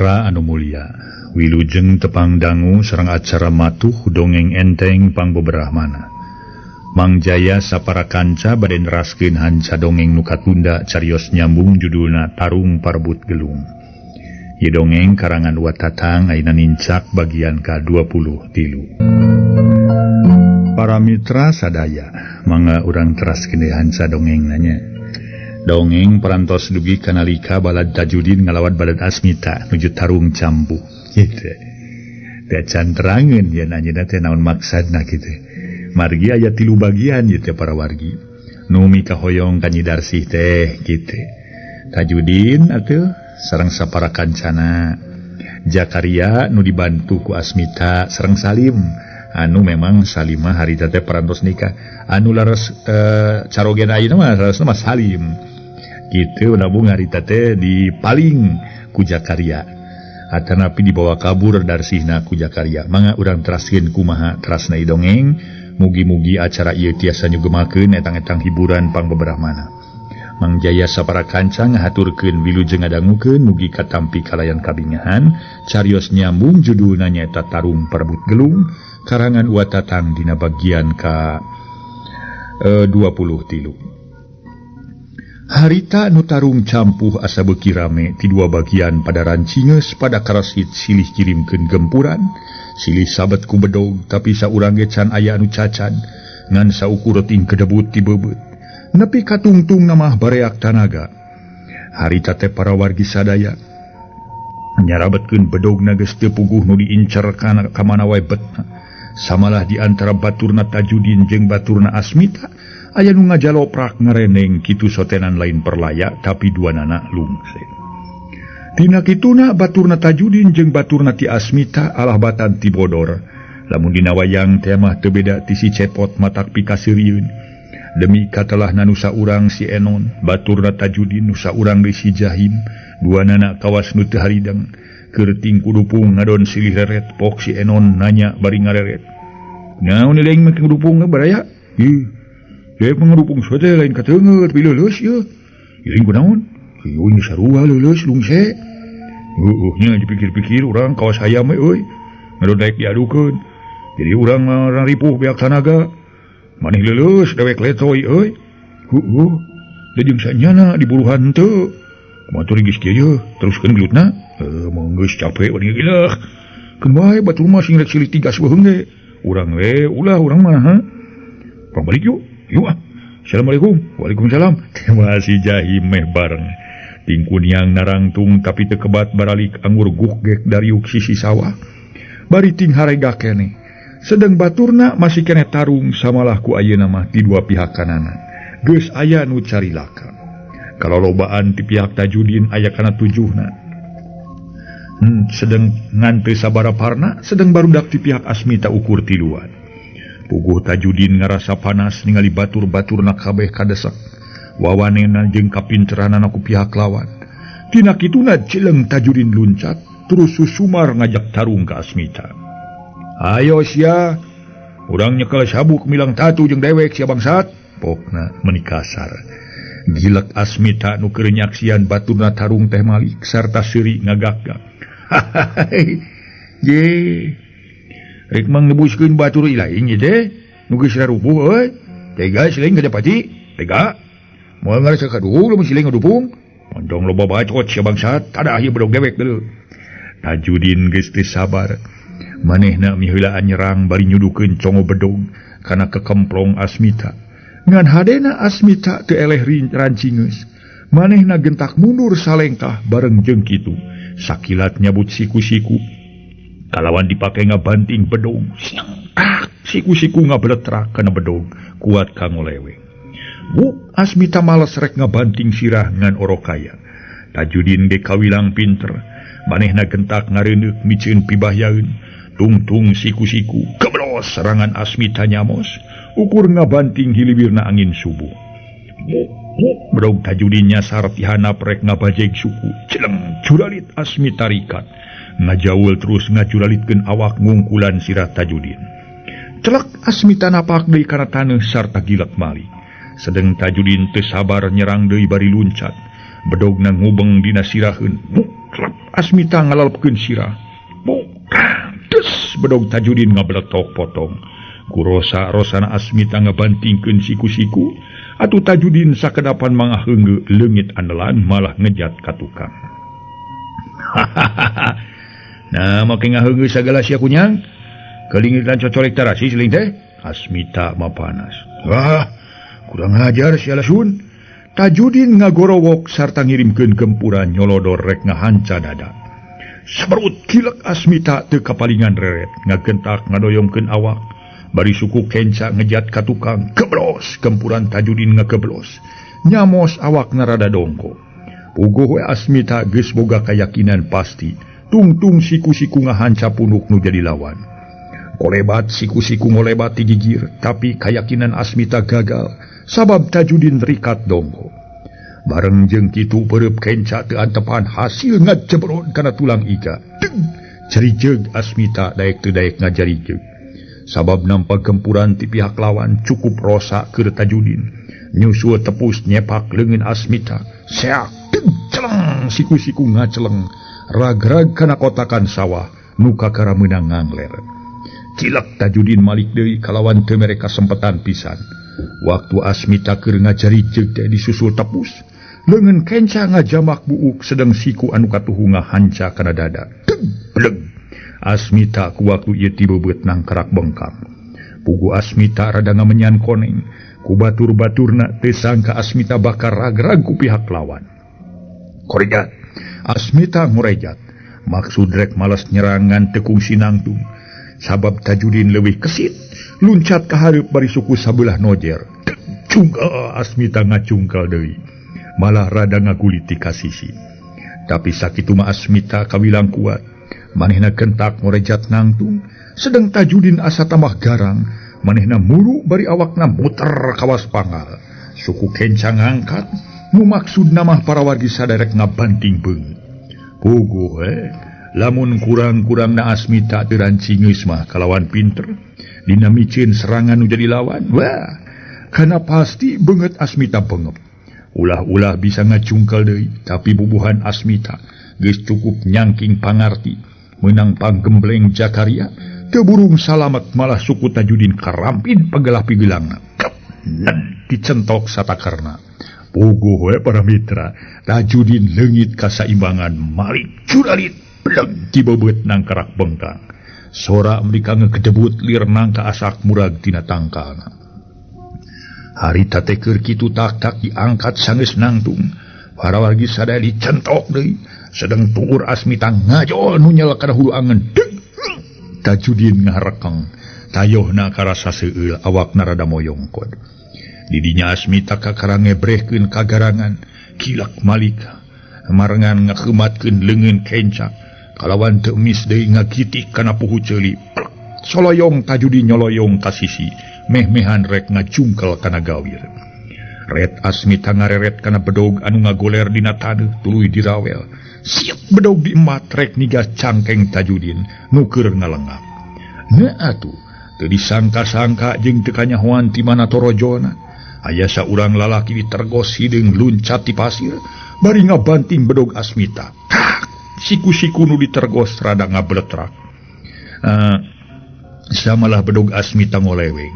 Mitra anu mulia, wilujeng tepang dangu sareng acara matuh dongeng enteng pangbeberahmana. Mang Jaya sapara kanca bade neraskeun hanca dongeng nu katunda carios nyambung judulna Tarung Parebut Gelung. Ieu dongeng karangan Wa Tatang ayeuna nincak bagian ka-23. Para mitra sadaya, mangga urang teraskeun deui hanca dongeng nanya. Dongeng parantos dugi kanalika balad Tajudin ngalawan balad Asmita nuju tarung campuh gitu. Teh can terangeun yen anjeunna teh naon maksadna kitu. Margi aya tilu bagian ieu teh para wargi. Nu mikahoyong ka Nyi Darsih teh kitu. Tajudin atuh sareng sapara kancana. Jakaria nu dibantu ku Asmita sareng Salim. Anu memang Salimah harita teh parantos nikah. Anu laras carogen ayeuna mah larasna mah Salim. Gitu nabung harita teh dipaling ku Jakaria. Atanapi dibawa kabur darsihna ku Jakaria. Mangga urang teraskeun kumaha terasna ieu dongeng. Mugi-mugi acara ieu tiasa nyugemakeun etang-etang hiburan pangbeberahmana. Mang Jaya sapara kanca ngahaturkeun wilujeng ngadangukeun mugi katampi kalayan kabingahan. Carios nyambung judulna nyaeta Tarung Parebut Gelung karangan Wa Tatang dina bagian ka 23. Harita nu tarung campuh asa beuki rame ti dua bagian pada rancingeus pada karasit silih kirimkeun gempuran, silih sabet ku bedog tapi saurang ge can aya anu cacan ngan saukur ting kedebut ti beubeut. Nepi katungtung mah bareak tanaga. Harita teh para wargi sadaya nyarabetkeun bedogna geus teu puguh nu diincer kana ka mana wae betna. Samalah di antara baturna Tajudin jeung baturna Asmita aya nu ngajaloprak ngareneng kitu sotenan lain perlaya tapi dua nana lungse. Tina kituna baturna Tajudin jeung baturna ti Asmita alah batan ti bodor. Lamun dina wayang teh mah teu beda ti si Cepot matak pikaseurieun. Demi katelah nu saurang si Enon, baturna Tajudin nu saurang deui si Jahim, dua nana kawas nu teu haridang. Keur tingkudupung ngadon silih reret pok si Enon nanya bari ngareret. Naon deui mah kudupung baraya? Ih. Dewek mah ngadupung teh lain kateungeut pileuleus ieu. Ieu kunaon? Ieu sarua leuleus lungse. Heueuh nya dipikir-pikir urang kawas hayam we euy. Ngadon daek diadukeun. Jadi urang mah ripuh beak tanaga. Maneh leuleus dewek letoy euy. Heueuh. Da jeung sanyana diburuhan teu. Kumaha geus kieu yeuh teruskeun gelutna. Mah geus capek wani gileh. Keun bae batur mah sing rek silih tigas beuheung ge. Urang we ulah urang mah ha. Urang balik yuk. Yuk ah. Assalamualaikum. Waalaikumsalam. Masih Jahim meh bareng. Tingkun yang narangtung tapi teu kebat baralik anggur gugek dariuk sisi sawah. Bari ting harega keneh. Sedeng baturna masih keneh tarung samalah ku ayeuna mah ti dua pihak kanana. Geus aya nu carilaka. Kalolobaan ti pihak Tajudin aya kana tujuhna. Sedeng ngante sabara parna, sedeng barudak ti pihak Asmita ukur tiluan. Puguh Tajudin ngarasa panas ningali batur-baturna kabeh kadesek. Wawanena jeung kapinteranana ku pihak lawan. Tina kituna jeleng Tajudin luncat, terus susumar ngajak tarung ka Asmita. Ayo sia, urang nyekel sabuk milang tatu jeung dewek sia bangsat. Pokna meuni kasar. Gilek Asmita nu keur nyaksian baturna tarung teh malik sarta seuri ngagak-gak. Ye. Rek mang nebuskeun batur ilaing ieu teh, nu geus rarubuh euy. Tega siling ka Depati, tega. Moal ngarasa kaduhung lamun siling ngadupung. Montong loba bacot sia bangsat, tadah ieu bedog dewek deuleu. Tajudin geus teu sabar. Manehna miheulaan nyerang bari nyudukeun congo bedog kana kekemplong Asmita. Ngan hadena Asmita teu eleh rancingeus. Manehna gentak mundur salengkah bareng jeung kitu. Sakilat nyabut siku-siku. Kalawan dipake ngabanting bedog. Siku-siku ngabeletrak kana bedog kuat kangoleweng. Bu Asmita males rek ngabanting sirah ngan orokaya. Tajudin ge kawilang pinter. Manehna gentak ngareuneuh miceun pibahyaeun. Tungtung siku-siku keblos serangan Asmita nyamos. Ukur ngabanting hilibirna angin subuh. Bedog Tajudin nyasar ti handap rek ngabajeg suku. Celeng curalit Asmita rikat. Ngajaul terus ngacuralitkeun awak ngungkulan sirah Tajudin. Celek Asmita napak deui kana taneuh sarta gilek mali. Sedeng Tajudin teu sabar nyerang deui bari luncat. Bedogna ngubeng dina siraheun. Buklap Asmita ngalalepkeun sirah. Bukades bedog Tajudin ngabeletok potong. Kurosa rosana Asmita ngabantingkeun siku-siku. Atuh Tajudin sakedapan mangaheungeu leungit andelan malah ngejat ka tukang. Hahaha. Nah make ngaheungeu sagala sia kunyang. Kelingitan cocolek tarasi siling teh. Asmita mapanas. Wah, kurang ajar sia lasun. Tajudin ngagorowok sarta ngirimkeun gempuran nyolodor rek ngahanca dada. Sabarut kilek Asmita teu kapalingan reret, ngagentak ngadoyongkeun awak. Bari suku kenca ngejat ka tukang, geblos gempuran Tajudin ngageblos. Nyamos awakna rada dongko. Puguh we Asmita geus boga kayakinan pasti, tungtung siku-siku ngahanca punuk nu jadi lawan. Kolebat siku-siku ngolebat ti gigir, tapi kayakinan Asmita gagal sabab Tajudin rikat dongko. Bareng jeung kitu peureub kenca teu antepan hasil ngajebron kana tulang iga. Deng, jarijeug Asmita daek teu daek ngajarijeug. Sabab nampa gempuran ti pihak lawan cukup rosa keur Tajudin. Nyusul tepus nyepak leungeun Asmita. Seak, deng, celeng siku-siku ngaceleng. Ragrag kana kotakan sawah nu kakara meunang ngangler. Cilek Tajudin malik deui kalawan teu mere kasempetan pisan. Waktu Asmita keur ngajarijeug teh disusul tepus, leungeun kenca ngajamak buuk sedang siku anu katuhu ngahanca kana dada. Deg bleg. Asmita ku waktu ieu tibebeut nangkarak bengkang. Pugu Asmita rada ngamenyan koneng, ku batur-baturna teu sangka Asmita bakal ragrag ku pihak lawan. Korejat. Asmita ngorejat. Maksud rek malas nyerangan teu kungsi nangtung. Sabab Tajudin leuwih kesit, luncat ka hareup bari suku sabelah nojer. Cungkal Asmita ngacungkal deui. Malah rada ngaguliti ka sisi. Tapi sakitu mah Asmita kawilang kuat. Manehna gentak ngorejat nangtung, sedang Tajudin asa tambah garang, manehna muru bari awakna muter kawas pangal. Suku kenca ngangkat, nu maksudna mah para wargi saderek ngabanting beungeut. Puguh lamun kurang-kurangna Asmita teu rancingeus mah kalawan pinter, dina miceun serangan nu jadi lawan. Wah, kana pasti beungeut Asmita bengep. Ulah-ulah bisa ngacungkal deui, tapi bubuhan Asmita geus cukup nyangking pangarti, meunang panggembleng Jakaria, teu burung salamet malah suku Tajudin karampin pagelah pigelangna. Kep, neg dicentok satakarna. Puguh we para mitra, Tajudin leungit kasaimbangan malik curalit bleg dibebeut nangkarak bengkang. Sora mereka ngegedebut lir nangka asak murag tina tangkalna. Harita teh keur kitu tak-tak diangkat sanggeus nangtung. Para wargi sadaya dicentok deui, sedang tuur Asmita ngajol nu nyel kana hulu angen. Deg! Tajudin ngaharekeng, tayohna karasa seueul awakna rada moyongkod. Didinya Asmita kakara ngebrehkeun kagarangan, kilak malik marengan ngakeumatkeun leungeun kenca. Kalawan teu emis deui ngagitik kana puhu ceuli. Plek! Soloyong Tajudin nyoloyong ka sisi, meh-mehan rek ngacungkel kana gawir. Ret Asmita ngareret kana bedog anu ngagoler dina taneuh tuluy dirawel. Siap bedog diemat rek nigas cangkeng Tajudin nu keur ngalengak. Nah atuh, teu disangka-sangka jeung teu kanyahoan ti mana torojona. Aya saurang lalaki ditergos hideung luncat ti pasir bari ngabanting bedog Asmita. Tak, siku-siku nu ditergos rada ngabletrak. Samalah bedog Asmita ngoleweng.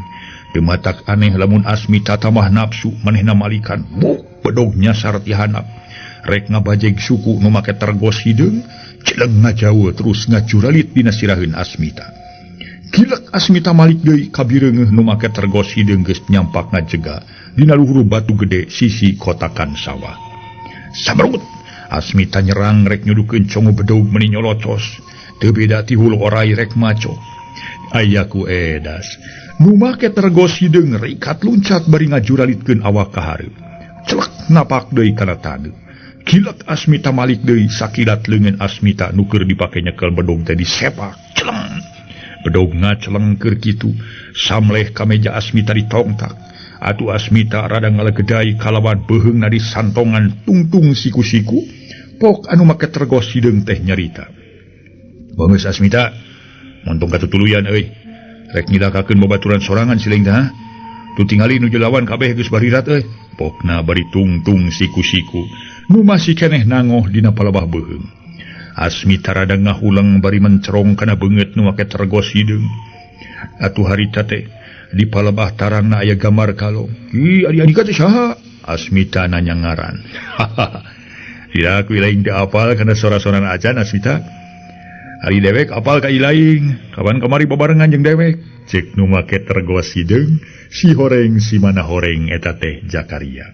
Teu matak aneh lamun Asmita tambah nafsu manehna malikan. Buk bedog nyasar ti handap. Rek ngabajeg suku nu make tergos hideung, celeng ngajauh terus ngacuralit dina siraheun Asmita. Gilek Asmita malik deui kabireungeuh nu make tergos hideung geus nyampak ngajega dina luhur batu gede sisi kotakan sawah. Sabarut Asmita nyerang rek nyudukeun congo bedog meuni nyolocos. Teu beda ti hulu orai rek maco. Ayaku edas. Nu make tergos hideung rikat luncat bari ngajuralitkeun awak ka hareup. Celek napak deui kana taneuh. Gilek Asmita malik deui sakilat leungeun Asmita nu keur dipake nyekel bedog teh disepak. Celeng. Bedog ngaceleng keur kitu, samleh ka meja Asmita ditongtak. Atuh Asmita rada ngalegedai kalawan beuheungna disantongan tungtung siku-siku. Pok anu make tergos hideung teh nyarita. Bageus Asmita, montong katutuluyan euy. Rek nyilakakeun babaturan sorangan siling teh. Tu tingali nu lawan kabeh geus barirat euy. Pokna bari tungtung siku-siku. Nu masih keneh nangoh dina palebah beuheung. Asmita rada ngahuleng bari mencerong kana beungeut nu make tergos hideung. Atuh harita teh di palebah tarangna aya gambar kalong. Ih, ari andika teh saha? Asmita nanya ngaran. Tidak ku ilaing teu apal kana sora-soran acan Asmita. Ari dewek apal ka ilaing, kapan kamari babarengan jeung dewek. Cek nu make tergos hideung, si horeng si mana horeng eta teh Jakaria.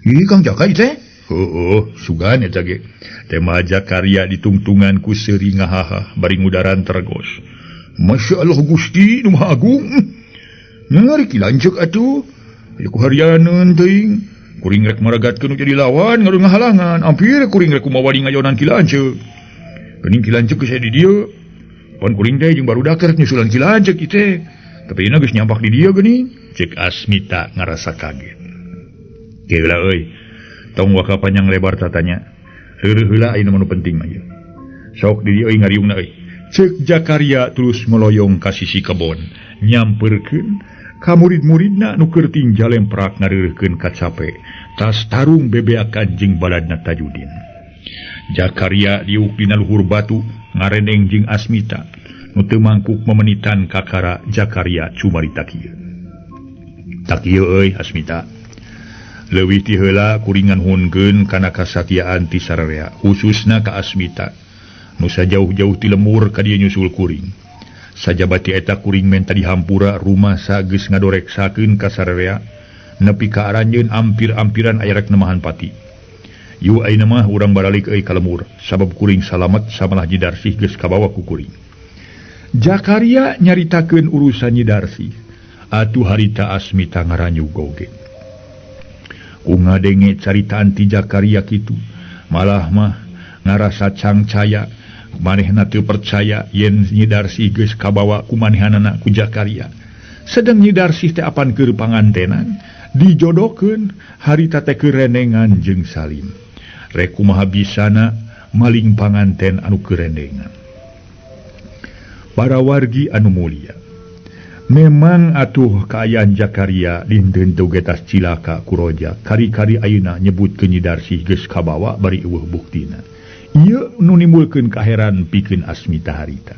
Ih, Kang Jaka ieu teh? Heueuh, sugan eta ge. Tema Jakaria ditungtungan ku seuri ngahaha bari ngudaran tergos. Masya Allah Gusti nu Maha Agung. Ngari ki lanceuk atuh. Aya ku harianeun teuing. Kuring rek maragatkeun nu jadi lawan ngaruh ngahalangan. Ampir kuring rek kumawa di ngayonan ki lanceuk. Geuning ki lanceuk geus aya di dieu. Pan kuring teh jeung barudak rek nyusulan ki lanceuk ieu teh. Tapi ieu geus nyampak di dieu geuning. Cek Asmita ngarasa kaget. Geula euy. Tong waka panjang lebar tatanya. Heureuh heula ayeuna mah nu penting mah ieu. Sok di dieu euy ngariungna euy. Cek Jakaria terus meloyong ka sisi kebon, nyamperkeun ka murid-muridna nu keur jalemprak ngareureuhkeun kacape, tas tarung bebeakan jeung baladna Tajudin. Jakaria diuk dina luhur batu ngareneng jeung Asmita nu teu mangkuk memenitan kakara Jakaria cumarita kieu. Tak kieu euy Asmita. Leuwih ti heula kuringan hunkeun kana kasatiaan ti sararea, khususna ka Asmita. Nusa jauh-jauh ti lemur ka dieu nyusul kuring. Sajabati eta kuring menta dihampura rumah sageus ngadoreksakeun ka sararea nepi ka aranjeun ampir-ampiran aya rek nemahan pati. Yu ayeuna mah urang baralik euy ka lemur sabab kuring salamet samalah Nyi Darsih geus kabawa ku kuring. Jakaria nyaritakeun urusan Nyi Darsih. Atuh harita Asmita ngaranyug oge. Ku ngadenge caritaan ti Jakaria kitu, malah mah ngarasa cangcaya. Manehna teu percaya yen Nyi Darsih geus kabawa ku manehanana ku Jakaria. Sedang Nyi Darsih teh apan keur pangantenan, dijodohkeun harita teh keur renengan jeung Salim. Rek kumaha bisana maling panganten anu kerenengan. Para wargi anu mulia, memang atuh kaayaan Jakaria dinten teu getas cilaka ku roja. Kari-kari ayeuna nyebutkeun Nyi Darsih geus kabawa bari eueuh buktina. Ieu nu nimbulkeun kaheran pikeun Asmita harita.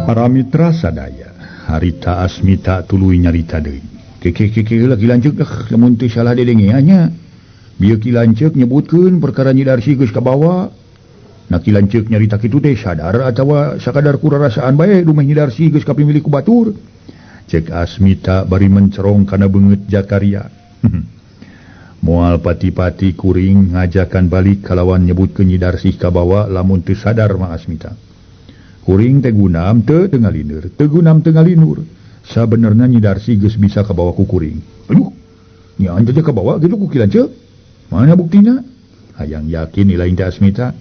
Para mitra sadaya, harita Asmita tuluy nyarita deui. Keke heula ki lanceuk lamun teu salah dedengean nya. Bieu ki lanceuk nyebutkeun perkara Nyi Darsih geus kabawa. Nah ki lanceuk nyarita kitu teh sadar atawa sakadar kurarasaan bae dumeh Nyi Darsih geus kapimilik ku batur. Cek Asmita bari mencerong kana beungeut Jakaria. Moal pati-pati kuring ngajakan balik kalawan nyebutkeun Nyi Darsih kabawa lamun teu sadar mah Asmita. Kuring teh gunam teu teu ngalineur, teu gunam teu ngalinur. Sabenerna Nyi Darsih geus bisa kabawa ku kuring. Aduh, nya anjeun teh kabawa kitu ku ki lanceuk. Mana buktina? Hayang yakin ilaing teh Asmita.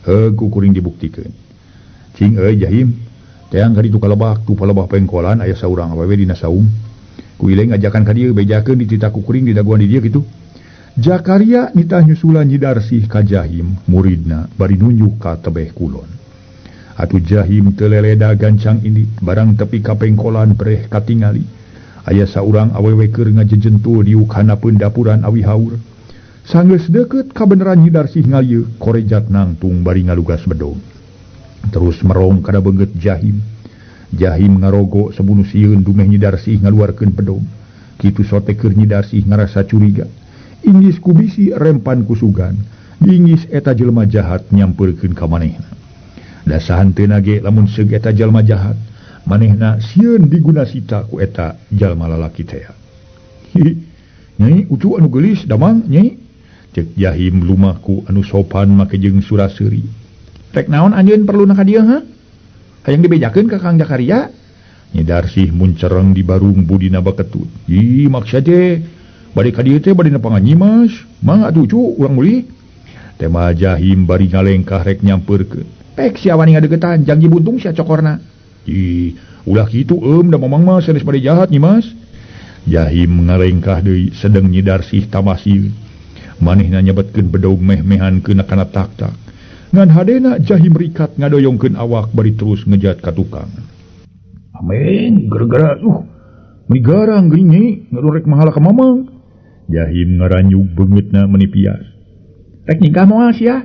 Heuh ku kuring dibuktikeun. Cing euy Jahim, teang ka ditu kalebah, tu palebah pengkolan aya saurang awewe dina saung. Ku ilaing ngajakan ka dieu bejakeun dititah ku kuring didaguan di dieu kitu. Jakaria nitah nyusulan Nyi Darsih ka Jahim muridna bari nunjuk ka tebeh kulon. Atuh Jahim teu leleda gancang indit barang tepi ka pengkolan breh katingali. Aya saurang awewe keur ngajejentul diuk hanapeun dapuran awi haur. Sanggeus deukeut kabeneran Nyi Darsih ngalieu korejat nangtung bari ngalugas bedog. Terus merong kana beungeut Jahim. Jahim ngarogo sabunu sieun dumeh Nyi Darsih ngaluarkeun bedog. Kitu sote keur Nyi Darsih ngarasa curiga. Inggis ku bisi rempan kusugan, dingis eta jelema jahat nyampeurkeun ka manehna. Dasahan teu nage lamun seug eta jelema jahat, manehna sieun diguna sita ku eta jalma lalaki teh. Hi, nyai ucu anu geulis damang nyai. Cek Jahim lumaku anu sopan make jeung suraseuri. Rek naon anjeun perluna ka dieu ha? Hayang dibejakeun ka Kang Jakaria? Nyi Darsih muncereng di barung budina baketut. Ih, maksa teh bade ka dieu teh bade nepangan Nyimas. Mangga atuh cu urang meuli. Tema Jahim bari ngalengkah rek nyampeurkeun. Pek sia wani ngadeukeutan jang jibuntung sia cokorna. Ih, ulah kitu da mamang mah sanes bade jahat Nyimas. Jahim ngalengkah deui sedeng Nyi Darsih tambah sieun. Manehna nyebetkeun bedog meh-mehan keuna kana tak-tak. Ngan hadena Jahim rikat ngadoyongkeun awak bari terus ngejat ka tukang. Amin, gara-gara migarang geuning nyi, ngadorek mahala ka mamang. Jahim ngaranyug beungeutna meuni pias. Rek nyingkah moal sia?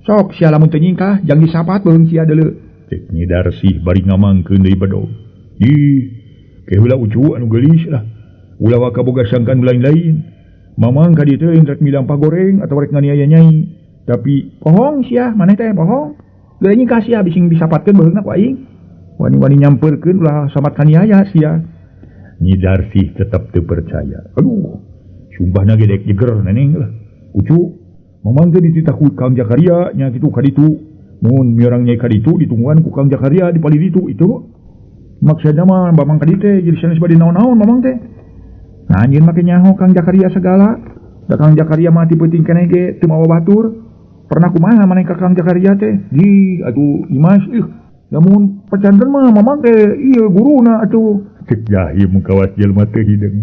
Sok sia lamun teu nyingkah jang disapat beuheung sia deuleu. Cek Nyi Darsih bari ngamangkeun deui bedog. Ih, ke heula ucu anu geulis lah. Ulah waka boga sangkan lain-lain. Mamang ka dieu teh rek milampah goreng atawa rek nganiaya nyai. Tapi bohong sia, maneh teh bohong. Geura nyingkah sia bising disapatkeun beuheungna ku aing. Wani-wani nyampeurkeun ulah samat kaniaya sia. Nyi Darsih tetep teu percaya. Aduh, sumpahna ge dek jeger neneng lah. Ucu, mamang teh dititah ku Kang Jakaria nya kitu ka ditu. Mun miorang nyai ka ditu ditungguan ku Kang Jakaria di palih ditu itu. Maksudna mah mamang ka ditu teh jadi sanes bade naon-naon mamang teh. Nah anjeun make nyaho Kang Jakaria segala. Da Kang Jakaria mah ti peuting keneh ge teu mawa batur. Pernah kumaha maneh ka Kang Jakaria teh? Di atuh Imas ih, lamun pacanten mah mamang teh ieu guruna atuh. Cek Jahim kawas jelema teu hideung.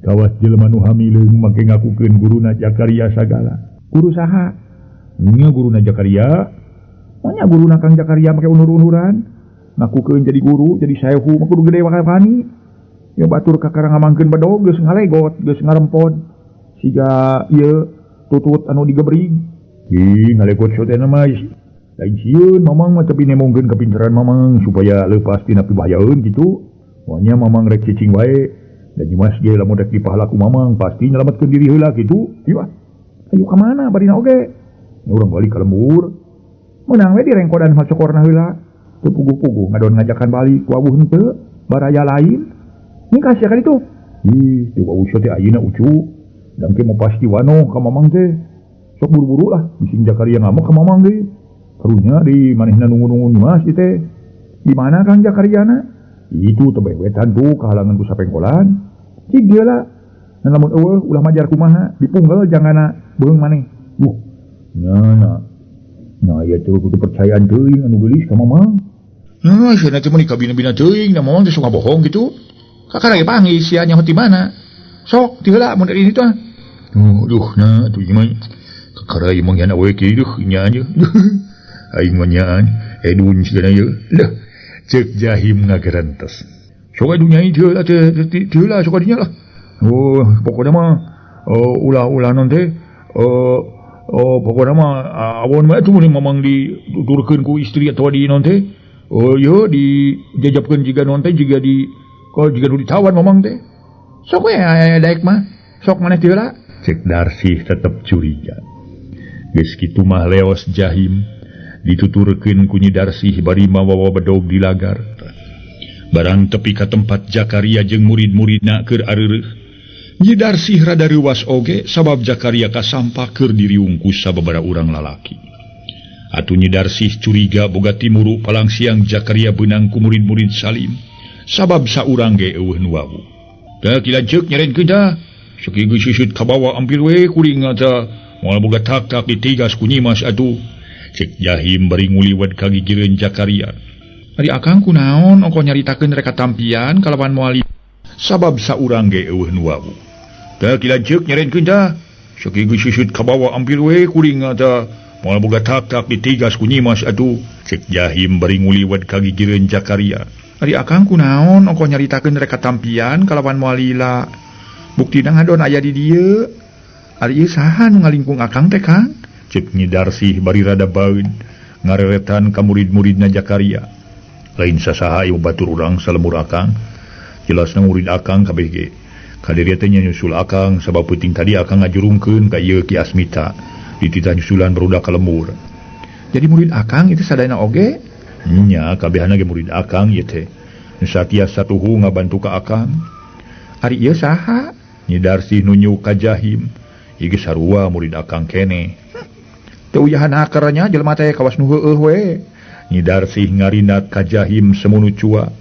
Kawas jelema nu hamileung make ngakukeun guruna Jakaria sagala. Guru saha? Nya guruna Jakaria. Manya guruna Kang Jakaria make unur-unuran. Ngakukeun jadi guru, jadi saehu mah kudu gede wakani. Ya batur kakara ngamangkeun bedog geus ngalegot, geus ngarempod. Siga ieu tutut anu digebrig. Ih, ngalegot sotena mah lain sieun mamang mah tapi nemongkeun kapinteran mamang supaya leupas tina pibahayaeun kitu. Moanya mamang rek cicing wae. Dan Nyimas ge lamun rek dipahala ku mamang pasti nyelametkeun diri heula kitu. Ieu ah. Ayo ka mana barina oge? Nya urang balik ka lembur. Meunang we direngkodan macokorna heula. Teu puguh-puguh ngadon ngajakan balik ku awuh henteu, baraya lain. Nyingkah sia ka ditu. Ih, teu wawuh teh ayeuna ucu. Dan ke mau pasti wanoh ka mamang teh. Sok buru-buru lah bising Jakaria ngamuk ka mamang deui. Karunya di manehna nunggu-nunggu Nyimas ieu teh. Di mana Kang Jakariana? Itu tebeh wetan tuh kahalangan ku sapengkolan. Cik dia lah. Dan lamun eueuh ulah majar kumaha dipunggal jangana beuheung maneh. Duh. Nya na. Nya ieu teh kudu percayaan teuing anu geulis ka mamang. Nah, sia teh mun dikabina-bina teuing da mamang teh suka bohong gitu. Kakara ge panggih sia nyaho ti mana. Sok ti heula mun dari ditu ah. Duh, nah atuh ieu mah kakara ieu mah nya we kieu duh nya aja. Aing mah nyaan edun sigana ieu. Duh. Cek Jahim ngagerentes. Sok atuh nyai teu lah teu teu lah sok adinya lah. Oh, pokona mah ulah-ulah non teh oh pokona mah awon mah atuh mun mamang dituturkeun ku istri atawa di non teh. Oh ieu dijajabkeun jiga non teh jiga di kalau jiga nu ditawan mamang teh. Sok we aya daek mah. Sok maneh teu heula. Cek Darsih tetep curiga. Geus kitu mah leos Jahim dituturkeun ku Nyi Darsih bari mawa bedog di lagar. Barang tepi ka tempat Jakaria jeung murid-muridna keur areureut. Nyi Darsih rada reuwas oge sabab Jakaria kasampa keur diriung ku sababaraha urang lalaki. Atuh Nyi Darsih curiga boga timuru palang siang Jakaria beunang ku murid-murid Salim sabab saurang ge eueuh nu wawuh. Tah kilanceuk nyerenkeun tah. Sakieu geus seuseut kabawa ampir we kuring tah. Moal boga tak-tak ditigas ku Nyimas atuh. Cek Jahim bari nguliwat ka gigireun Jakaria. Ari akang kunaon ongkoh nyaritakeun rek katampian kalawan moal sabab saurang ge eueuh nu wawuh. Tah kilanceuk nyerenkeun tah. Sakieu geus seuseut kabawa ampir we kuring tah. Moal boga tak-tak ditigas ku Nyimas atuh. Cek Jahim bari nguliwat ka gigireun Jakaria. Ari akang kunaon ongkoh nyaritakeun rek katampian kalawan moal lila. Buktina ngadon aya di dieu. Ari ieu saha nu ngalingkung akang teh Kang? Cek Nyi Darsih bari rada baeud ngareretan ka murid-muridna Jakaria. Lain sasaha ieu batur urang salemur akang. Jelasna murid akang kabeh ge. Kaderia teh nyusul akang sabab peuting tadi akang ngajurungkeun ka ieu Ki Asmita. Dititah nyusulan barudak ka lembur. Jadi murid akang itu sadayana oge? Nya kabehana ge murid akang ieu teh. Nu satiasa tuhu ngabantu ka akang. Ari ieu saha? Nyi Darsih nunjuk ka Jahim. Ieu ge sarua murid akang keneh. Teu uyahan hakernya jelema teh kawas nu heueuh we. Nyi Darsih ngarinat ka Jahim semunu cua.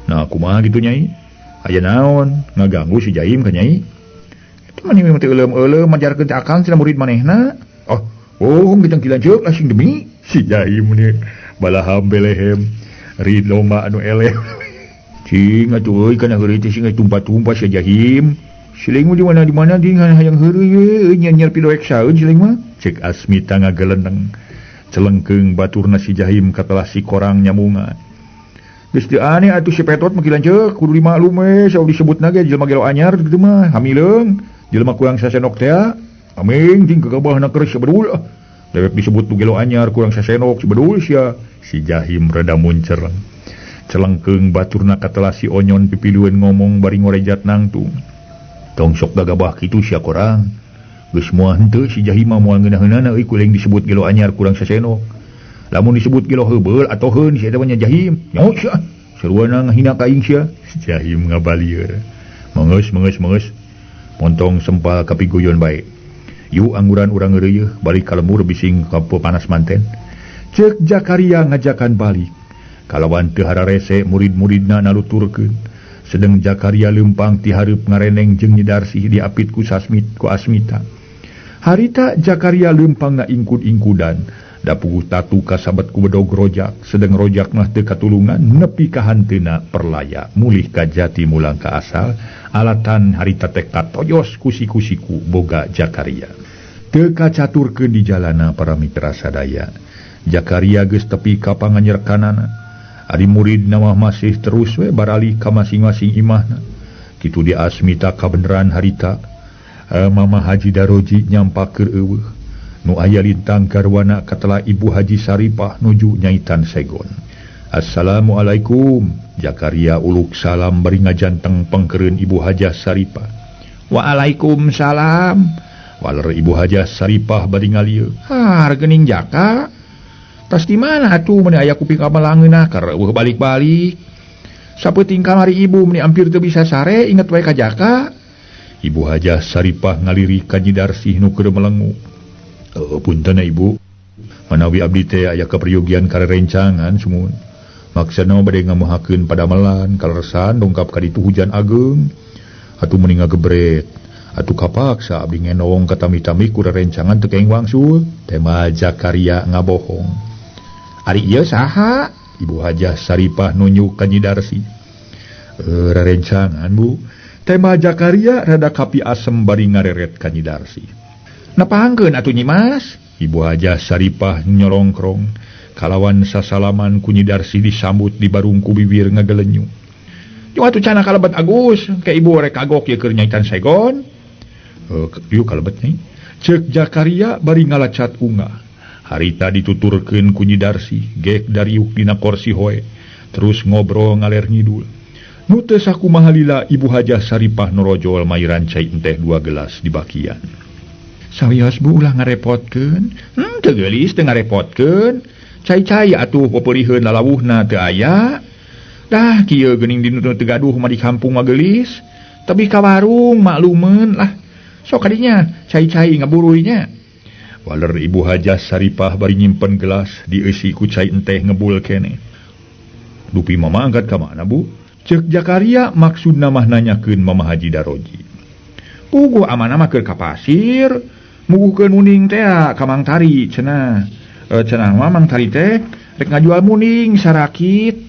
Nah kumaha kitu Nyai? Aya naon ngaganggu si Jahim ka Nyai? Itu mah mimiti teu euleum-euleum majarkeun teh akang cenah murid manehna. Oh, bohong kita kilanceuk lah sing demi si Jahim ni balaham belehem rid lomba anu eleh. Cing atuh euy kana heureuy teh sing tumpah-tumpah si Jahim. Siling mah di mana di mana di hayang heureuy we nyer pidoek saeun siling mah. Cek Asmita ngageleneng. Celengkeung baturna si Jahim katelah si korang nyamungan. Geus teu aneh atuh si Petot mah kilanceuk kudu dimaklum we saur disebutna ge jelema gelo anyar kitu mah hamileung. Jelema kurang sasenok teh aming ting kegabahna keur sebedul. Dewek disebut nu gelo anyar kurang sasenok sebedul sia. Si Jahim rada muncer. Celengkeung baturna katela si Onyon pipilueun ngomong bari ngorejat nangtung. Tong sok gagabah kitu sia korang. Geus moal henteu si Jahim mah moal ngeunaheunana euy kuring disebut gelo anyar kurang sasenok. Lamun disebut gelo heubeul atoheun si eta mah nya Jahim. Nyaho sia. Seruana ngahina ka aing sia. Si Jahim ngabalieur. Mengeus mengeus mengeus. Montong sempal kapiguyon bae. Yu angguran urang ngeureuyeuh balik ka lembur bising ka panas manten. Ceuk Jakaria ngajakan balik. Kalawan teu hararese murid-muridna naluturkeun. Sedeng Jakaria leumpang ti hareup ngareneng jeung Nyidarsih diapit ku Sasmit ku Asmita. Harita Jakaria leumpang ngaingkud-ingkudan. Da puguh tatu kasabet ku bedog rojak, sedeng rojak mah teu katulungan nepi ka hanteuna perlaya mulih ka jati mulang ka asal alatan harita teh katoyos ku siku-siku boga Jakaria. Teu kacaturkeun di jalana para mitra sadaya. Jakaria geus tepi ka panganyerkanana. Ari muridna mah masih terus we baralih ka masing-masing imahna. Kitu di Asmita kabeneran harita. Mama Haji Daroji nyampak keur eueuh. Nu aya lintang garwana katela Ibu Haji Saripah nuju nyaitan Segon. Assalamualaikum. Jakaria uluk salam bari ngajanteng pengkereun Ibu Hajah Saripah. Waalaikumsalam. Waler Ibu Hajah Saripah bari ngalieu. Har geuning Jaka. Tas di mana atuh meuni aya kuping kamelangeunah keur eueuh balik-balik. Sapeuting kamari ibu meuni hampir teu bisa sare inget wae ka Jaka. Ibu Hajah Saripah ngalirik ka Nyidarsih nu keur melengu. Punten Ibu. Manawi abdi teh aya kaperyogian karerencangan sumuhun. Maksudna bade ngamuhakeun padamelan kaleresan dongkap ka ditu hujan ageung. Atuh meuni ngagebret. Atuh kapaksa abdi ngenong ka tami-tami ku rerencangan teu kaeng wangsul. Tema Jakaria ngabohong. Ari ieu saha? Ibu Hajah Saripah nunjuk ka Nyidarsih. Rerencangan Bu. Tema Jakaria rada kapi asem bari ngareret ka Nyidarsih. Napangkeun atuh Nyimas? Ibu Hajah Saripah nyorongkrong. Kalawan sasalaman ku Nyidarsih disambut di barungku bibir ngagelenyu. Yo atuh cana kalebet Agus, ke ibu rek kagok ieu keur nyaitan Segon. Yuk kalebet nyai. Ceuk Jakaria bari ngalacat ungah. Harita dituturkeun ku Nyidarsih, gek dariuk dina korsi hoe, terus ngobrol ngaler ngidul. Nu teu sakumaha lila Ibu Hajah Saripah norojol mairan cai enteh 2 gelas di bakian. Sawios Bu ulah ngarepotkeun. Teu geulis teu ngarepotkeun. Cai-cai atuh popeuliheun lalawuhna teu aya. Dah kieu geuning dinu teu gaduh mah di kampung mah geulis. Tapi ka warung maklumeun lah. Sok kadinya cai-cai ngaburuy nya. Waler Ibu Hajah Saripah bari nyimpen gelas dieusi ku cai enteh ngebul keneh. Dupi mama angkat ka mana Bu? Ceuk Jakaria maksudna mah nanyakeun Mama Haji Daroji. Puguh amanah mah keur ka pasir. Muguhkeun muning teh ka Mang Tari cenah. Cenah mah Mang Tari teh rek ngajual muning sarakit.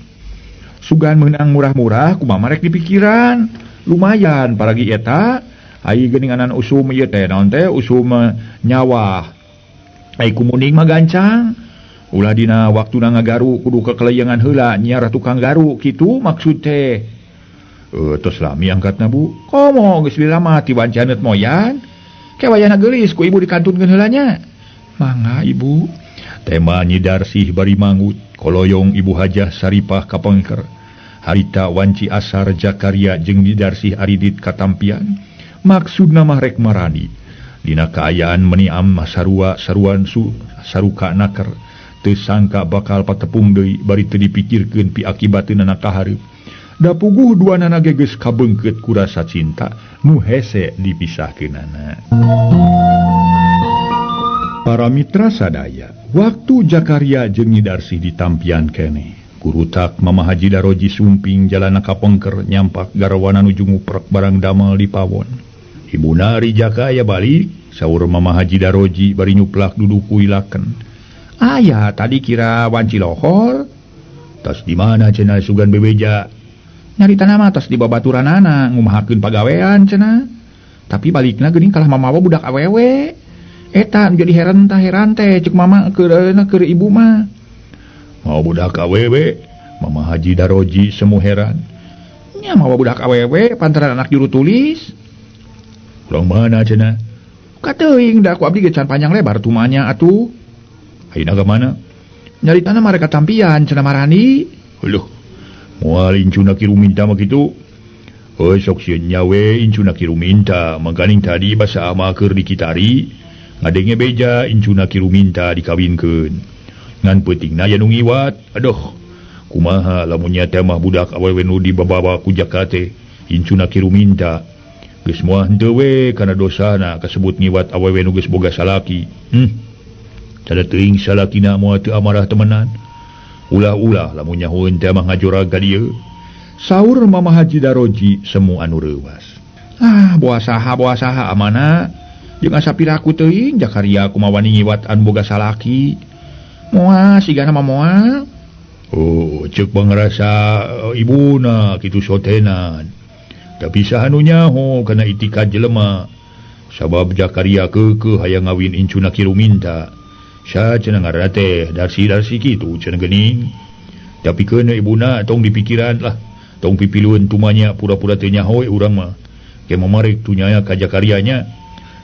Sugan meunang murah-murah ku mama rek dipikiran. Lumayan paragi eta ai geuninganan usum ieu teh naon teh usum nyawah. Ai ku muning mah gancang. Ulah dina waktuna ngagaru kudu kekeleyangan heula nyiar tukang garu kitu maksud teh. Tos lami angkatna Bu. Komo geus lila mah ti wancaneut moyan. Kewayana geulis ku ibu dikantunkeun heula nya. Mangga ibu. Tema Nyidarsih bari mangut, koloyong Ibu Hajah Saripah kapengker. Harita wanci asar Jakaria jeung Nyidarsih aridit katampian. Maksudna mah rek marani. Dina kaayaan meni am sarua saruan su saruka naker. Teu sangka bakal patepung deui bari teu dipikirkeun pi akibateunana ka hareup. Da puguh duanana ge geus kabeungkeut ku rasa cinta nu hese dipisahkeunana. Para mitra sadaya, waktu Jakaria jeung Nyidarsih ditampian keneh. Kurutak Mama Haji Daroji sumping jalana kapengker nyampak garwana nuju nguprek barang damel di pawon. Ibu nari Jaka aya balik, saur Mama Haji Daroji bari nyuplak duduk ku ilaken. Aya tadi kira wanci lohor. Tas di mana cenah sugan bebeja? Nyarita nama tos di babaturanana ngumahakeun pagawean cenah. Tapi balikna geuning kalah mamawa budak awewe. Eta nu jadi heran tah heran teh ceuk mama keur ibu mah. Mau budak awewe? Mama Haji Daroji semu heran. Nya mawa budak awewe pantaran anak juru tulis. Urang mana cenah? Kateuing da ku abdi ge can panjang lebar tumanya atuh. Ayeuna ka mana? Nyaritana mah rek katampian cenah marani. Heuh. Moal incuna kiru minta mah kitu. Heuh sok sieun nyawe incuna kiru minta, mangkaning tadi basa ama keur dikitari, ngadenge beja incuna kiru minta dikawinkeun. Ngan peutingna aya nu ngiwat. Aduh, kumaha lamun nyata mah budak awewe nu dibabawa ku Jaka teh incuna kiru minta. Geus moal henteu we kana dosana kasebut ngiwat awewe nu geus boga salaki. Cada teuing salakina moal teu amarah temenan. Ulah-ulah lamun nyahoeun teh mah ngajorag ka dieu. Saur Mama Haji Daroji semu anu reuwas. Ah, boa saha amana. Jeung asa piraku teuing Jakaria kumaha wani ngiwat anu boga salaki. Moal sigana mah moal. Oh, ceuk pangrasa ibuna kitu sotenan. Tapi saha nu nyaho kana itikad jelema. Sabab Jakaria keukeuh hayang ngawin incuna kiru minta. Sa cenah ngaranna teh darsi-darsi kitu cenah geuning. Tapi keun ibuna tong dipikiran lah. Tong pipilueun tumanya pura-pura teu nyaho we urang mah. Ke mamarek tunyaya ka Jakarianya.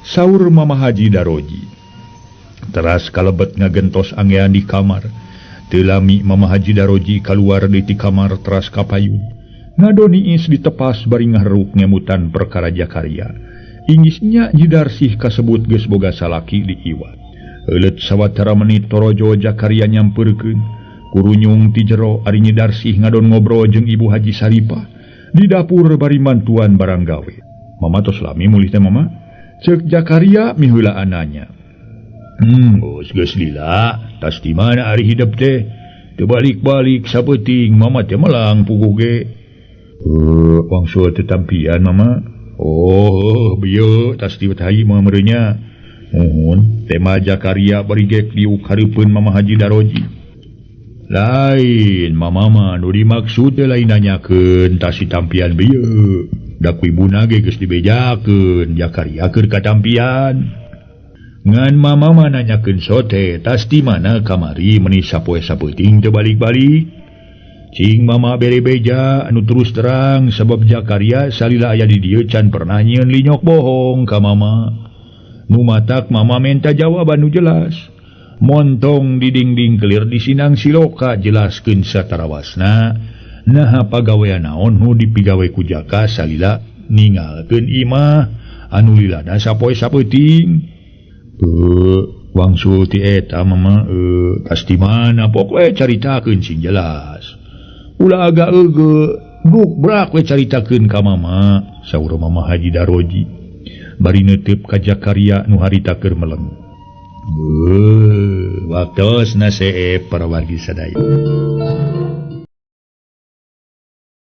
Saur Mama Haji Daroji. Teras kalebet ngagentos angean di kamar. Teu lami Mama Haji Daroji kaluar deui ti kamar teras ka payun. Ngadon iis ditepas bari ngaharuk ngemutan perkara Jakaria. Ingisnya Nyi Darsih kasebut geus boga salaki diiwat. Euleut sawatara menit torojo Jakaria nyampeurkeun. Kurunyung ti jero ari Nyi Darsih ngadon ngobrol jeung Ibu Haji Saripah di dapur bari mantuan barang gawe. Mama tos lami mulih teh mama? Ceuk Jakaria miheulaan nanya. Geus lila, tas di mana ari hidep teh? Teu balik-balik sapeuting mama teh melang puguh ge. Wangsul teu tampian mama. Oh, bieu tas di tai mah meureunnya. Muhun, tema Jakaria bari gek diuk hareupeun Mama Haji Daroji. Lain mama mah nu dimaksud teh lain nanyakeun tas si tampian bieu. Da ku ibuna ge geus dibejakeun Jakaria keur katampian. Ngan mama mah nanyakeun sote tas di mana kamari meuni sapoe sapeuting teu balik-balik. Cing mama bere beja anu terus terang sabab Jakaria salila aya di dieu can pernah nyieun linyok bohong ka mama. Nu matak mama menta jawaban nu jelas. Montong di dingding kelir di sinang siloka jelaskeun satarawasna. Naha pagawean naon nu dipigawe ku Jaka salila ningalkeun imah anu lilana sapoe sapeuting. Wangsul ti eta mama tas di mana pokok caritakeun sing jelas. Ulah agak euge duk brak we caritakeun ka mama, saur Mama Haji Daroji. Bari neuteup ka Jakaria nu harita keur meleng. Waktosna seep para wargi sadaya.